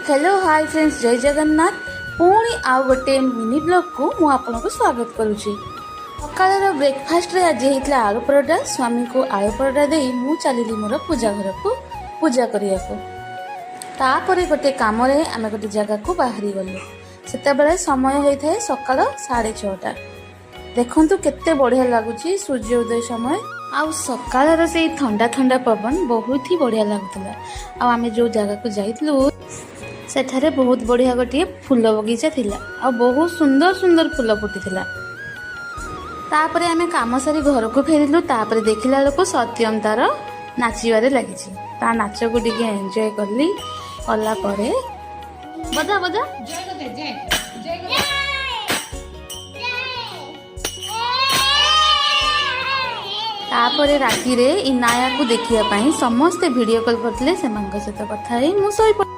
Hello, high friends, ଜୟ ଜଗନ୍ନାଥ। ପୁଣି ଆଉ ଗୋଟେ ମିନି ବ୍ଲଗ୍କୁ ମୁଁ ଆପଣଙ୍କୁ ସ୍ୱାଗତ କରୁଛି। ସକାଳର ବ୍ରେକଫାଷ୍ଟରେ ଆଜି ହେଇଥିଲା ଆଳୁ ପରଟା। ସ୍ୱାମୀଙ୍କୁ ଆଳୁ ପରଟା ଦେଇ ମୁଁ ଚାଲିଲି ମୋର ପୂଜା ଘରକୁ ପୂଜା କରିବାକୁ। ତାପରେ ଗୋଟେ କାମରେ ଆମେ ଗୋଟେ ଜାଗାକୁ ବାହାରି ଗଲୁ। ସେତେବେଳେ ସମୟ ହୋଇଥାଏ ସକାଳ 6:30। ଦେଖନ୍ତୁ, କେତେ ବଢ଼ିଆ ଲାଗୁଛି ସୂର୍ଯ୍ୟ ଉଦୟ ସମୟ ଆଉ ସକାଳର ସେଇ ଥଣ୍ଡା ଥଣ୍ଡା ପବନ ବହୁତ ହି ବଢ଼ିଆ ଲାଗୁଥିଲା। ଆଉ ଆମେ ଯେଉଁ ଜାଗାକୁ ଯାଇଥିଲୁ, ସେଠାରେ ବହୁତ ବଢ଼ିଆ ଗୋଟିଏ ଫୁଲ ବଗିଚା ଥିଲା ଆଉ ବହୁତ ସୁନ୍ଦର ସୁନ୍ଦର ଫୁଲ ଫୁଟିଥିଲା। ତାପରେ ଆମେ କାମ ସାରି ଘରକୁ ଫେରିଲୁ। ତାପରେ ଦେଖିଲା ବେଳକୁ ସତ୍ୟମ ତାର ନାଚିବାରେ ଲାଗିଛି। ତା ନାଚକୁ ଟିକେ ଏନ୍ଜୟ କଲି। କଲା ପରେ ବଜା ବଜା। ଜୟ କରିଦେ, ଜୟ ଜୟ କରିଦେ। ତାପରେ ରାତିରେ ଇନାୟାକୁ ଦେଖିବା ପାଇଁ ସମସ୍ତେ ଭିଡ଼ିଓ କଲ୍ କରିଥିଲେ। ସେମାନଙ୍କ ସହିତ କଥା ହେଇ ମୁଁ ଶୋଇପଡ଼ିଲି।